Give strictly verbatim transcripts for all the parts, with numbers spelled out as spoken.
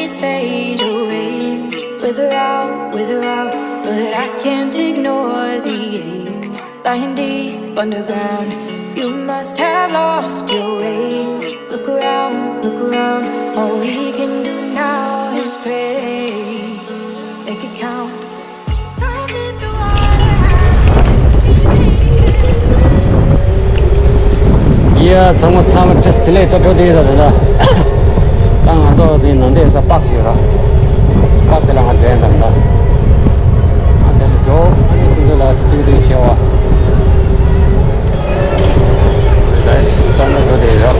Fade away, wither out, wither out, but I can't ignore the ache. Lying deep underground, you must have lost your way. Look around, look around, all we can do now is pray. Make it count. ཡ། ཚང་མ་ཚང་མ་བཀྲ་ཤིས་བདེ་ལེགས། ད་འགྲོ་དེ་ཡོད་རེད་ད། ད་ང་ཚོ་དེ་ནང་དེ་ས་པག་ཅིག་ཡོད་ར། པག་དེ་ལ་ང་འགྲོ་ཡིན་ད་ད། ང་དེ་ལ་འགྲོ། ཨ་ནི་དེ་ཚོ་ལ་ཐུག་ཐུག་ཐུག་བྱེད་བ། Guys, ཚང་མ་འགྲོ་དེ་ཡོད་ར།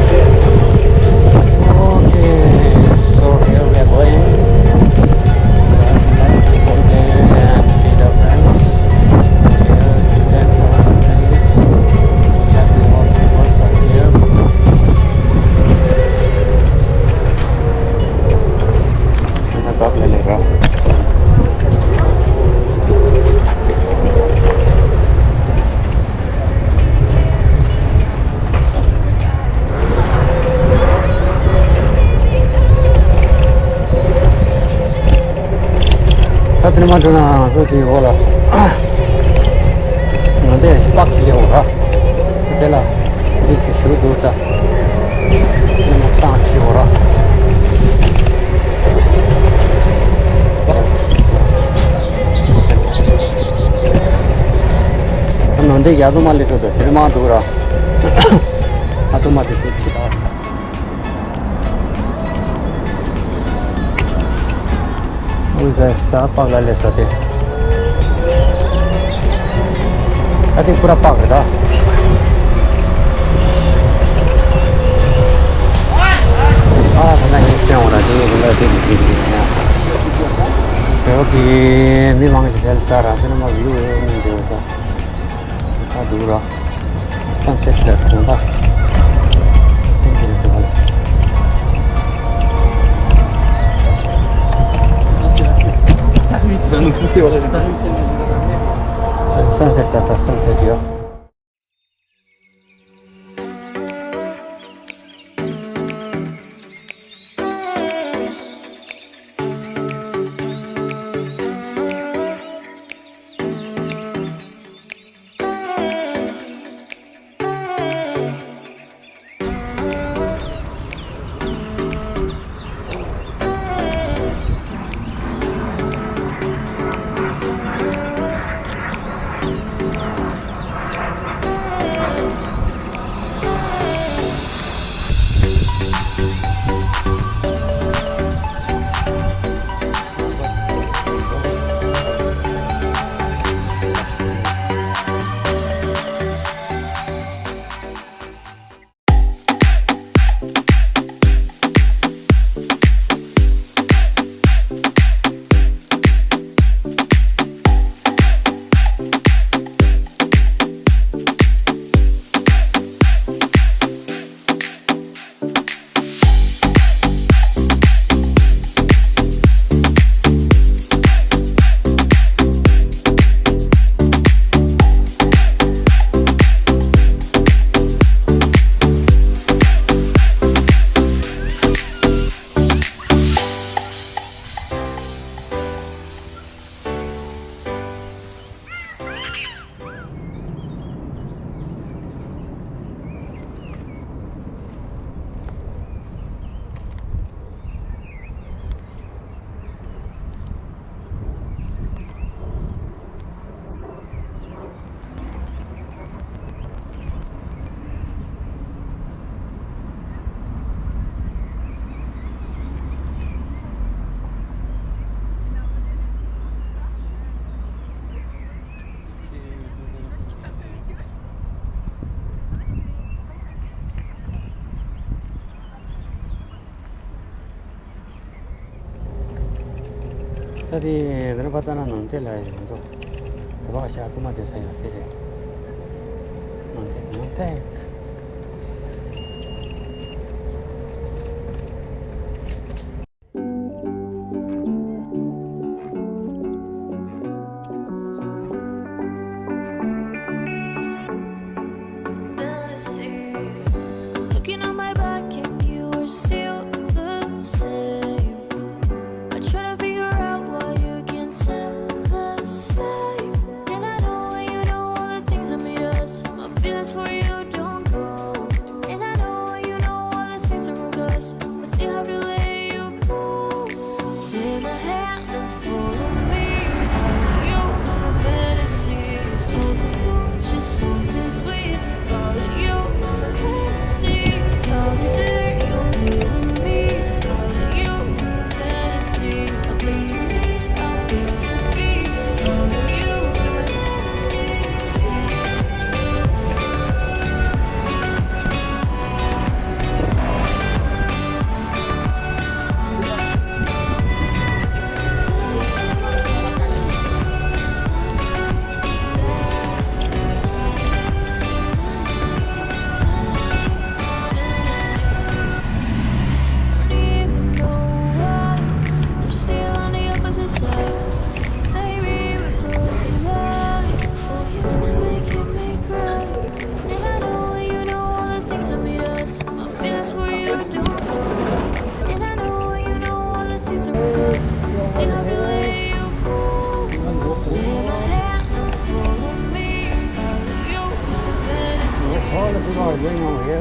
Okay, so here we are going. Let's go there and see the friends. Here, student from the place. Exactly what we want from here. And the dog lele, bro. ད་དེ་ནས་མར་འགྲོ་ན་ང་ཚོ་དེའི་འོག་ལ། ང་འདི་པག་ཅིག་ལེན་འོང་ར། དེ་ལ་མི་དེ་ཞུ་འདུག་ད། དེ་ནས་མར་བཏང་ཅིག་འོང་ར། ད་ནང་འདི་ཡག་ཏུ་མ་ལེན་འགྲོ་ད། དེ་ནས་མར་འགྲོ་ར། ཨ་ཏུ་མ་དེ་ཚོ་ཅིག་ད། ཨོ་ཡ། ད་པག་ལ་ལས་ས་དེ། ད་དེ་པུ་ར་པག་རེད་ད། ཨ་ཁ་ན་ཡིན་ཅང་འོ་ར་དེ་ཡིན་ལ་དེ་མི་དེ་མི་ཡིན་ན། དེ་བ་གི་མི་མང་ཞིག་དེ་ལ་ད་ར་དེ་ན་མ་བིའུ་ཡོད་ནི་འདི་བ་ད། ད་འདུག་ར། Sunset ལ་དགོངས་དག Sunset ད་ས་sunset ཡོད། ད་དེ་ག་རེ་པ་ལྟ་ན་ནང་བསྟན་ལ་ཡོང་དོ། དེ་བ་ཤ་ཁུ་མ་དེ་ས་ཡང་དེ་རེད། ནང་བསྟན་ནང་བསྟན། Looking on my back and you are still the same. Oh, I bring over here,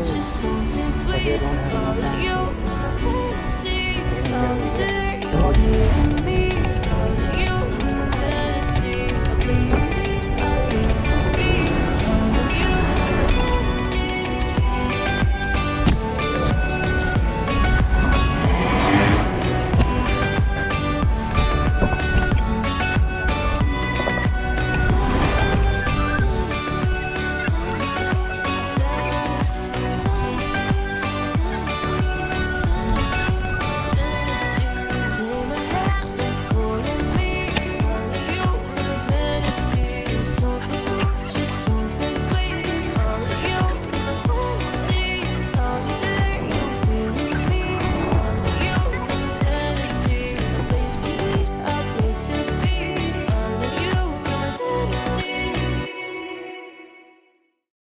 but they don't have enough time to bring it here.